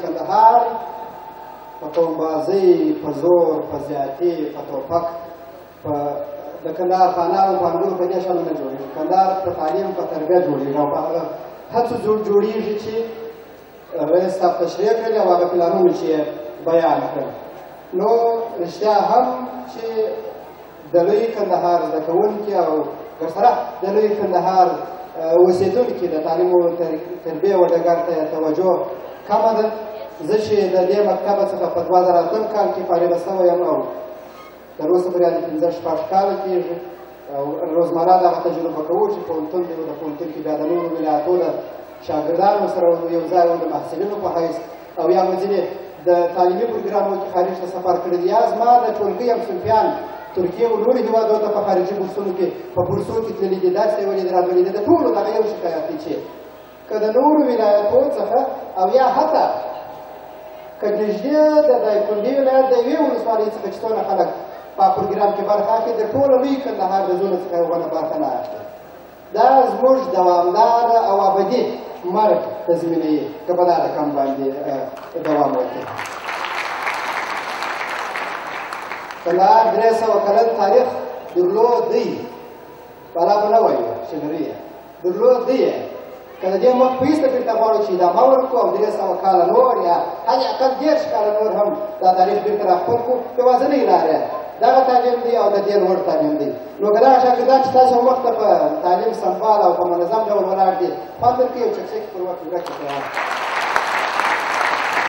کندهار په قومبازۍ، په زور، په زیاتي، په ټوپک، په د کندهار په انارو، په انګورو، په دې شیانو نه جوړېږي. کندهار په تعلیم، په تربیه جوړېږي او په هغه هڅو جوړېږي چې رئیس صاحب تشریح کړل او هغه پلانونه چې یې بیان کړل. نو رښتیا هم چې د لوی کندهار زده کوونکي او ورسره د لوی کندهار اوسېدونکي د تعلیم او تربیې و ډګر ته توجه کمه ده. زه چې د دې مکتبه څخه په 2008 کال کې فارغه سوی یم او تر اوسه پورې یعنې 5 6 کاله کېږي او روزمره دغه تجربه کوو چې پوهنتون دی او د پوهنتون کې بیا د نورو ولایتو له شاګردانو سره یو ځای و د محصلینو په حیث او یا مو ځینې د تعلیمي پروګرامو کې خارج ته سفر کړی دی، یا زما د ټولګي همصنفیان ترکیې او نورو هېوادو ته په خارجي بورسونو کې په بورسو کې تللي دي، درس یې ولید راغلي دي. د ټولو دغه یو شکایت دی چې که د نورو ولایتو څخه او یا حتی که نږدې د دایکنډي ولایت د یوې ولسوالۍ څخه چې څونه خلک په پروګرام کې برخه اخلي، د ټولو لوی کندهار د زونو څخه یوه برخه نه اخلي. دا زموږ دوامداره او ابدي مرګ تضمینوي که په دا رقم باندې دوام وکړي. کندهار 300 کلن تاریخ درلود دی، بالا به نه وایو چې لري یې، درلود دی یې. که د دې مخ په ایسته بېرته غواړو چې ادامه ورکړو او 300 کاله نور یا حد اقل 30 کاله نور هم دا تاریخ بېرته راخپل کړو، یوازنۍ لاره دغه تعلیم دی او د دې لوړ تعلیم دی. نو که دغه شاګردان چې تاسو مخ ته په تعلیم سمبال او په منظم ډول ولاړ دي، خوند ورکوي او چکچکې پر وخت ورکړي.